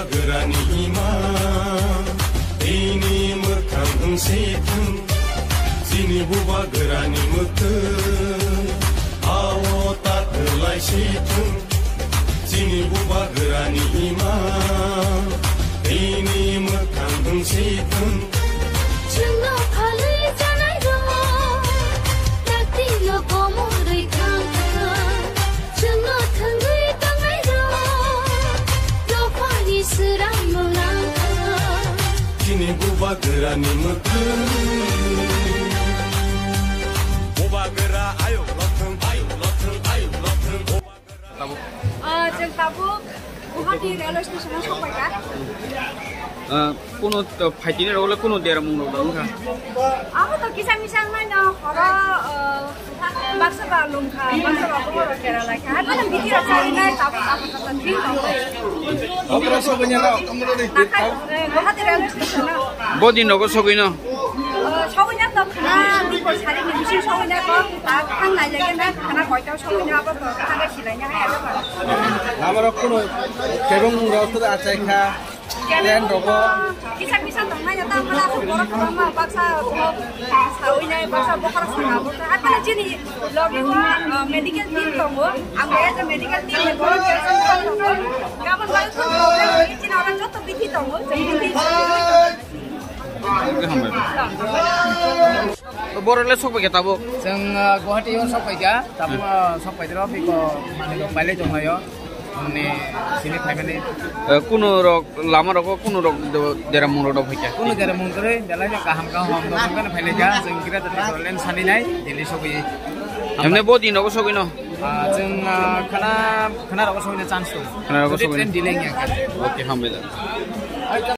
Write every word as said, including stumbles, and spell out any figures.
Grani ima, ini mwkhang wng si thung, chini bubagrani mwkhwng, ao ta kwlai si thung, chini bubagrani ima, ini mwkhang wng si thung. Chwngno phalwi chanai rok, taktino komorwi thang thang. Chwngno thangwi tongnairok, dophani swrangno langkha. Chini bubagrani mwkhwng. Bubagra ayuk lothwng, ayuk lothwng, ayuk lothwng. Ah, chwng tabuk Guwahati railway station o sokphaikha. Ah, kuno to phaitini rok le kuno deramung rok dong kha. Abo to kisa misa wngnaino horo, ah, baksa ba lungkha, baksa ba bohoro kera laikha. Haibano bithi rok sarinai tabuk abo kata thik tongwi. Okra sokanya na, omroni. Nakhai, eh, Guwahati railway station o. Bo din rogo sogwi no? Oh, sogwi na to khana, luko sari ni bising sogwi na to, ta khang nai lege na, khana koita sogwi na abo to, khana silai na hai abo. Amaro kuno kebong rok to achai kha. Ten rogo. Kisa kisa tong nai ta mana so borok ma baksa so sawi nai baksa bokhora sanga bo. Atana chini logi wa, ah, medical team tongo. Ang ya medical team ni borok kisa kisa tongo. Gabon bai ko problem ni chini orang joto bithi tongo. Joto bithi. Borok le sokphaikha tabuk? Chwng, ah, Guwahati o sokphaikha, tabuk, ah, sokphaidoro biko manwi rok pailai tonglaio. Ani sini phaimani. Eh, kuno rok, lama rogo kuno rok do-, deramung rok do phaikha? Kuno deramung kwrwi, belai no kaham kaham rok phano phailai kha, chwng kira jatri problem sani nai, Delhi sogwi. Emne bo din rogo sogwi no? Ah, chwng, ah, khana, khana rogo sogwi no chance dong. Khana rogo sogwi no. Jodi train delay wngya kha. Okay, hambai da.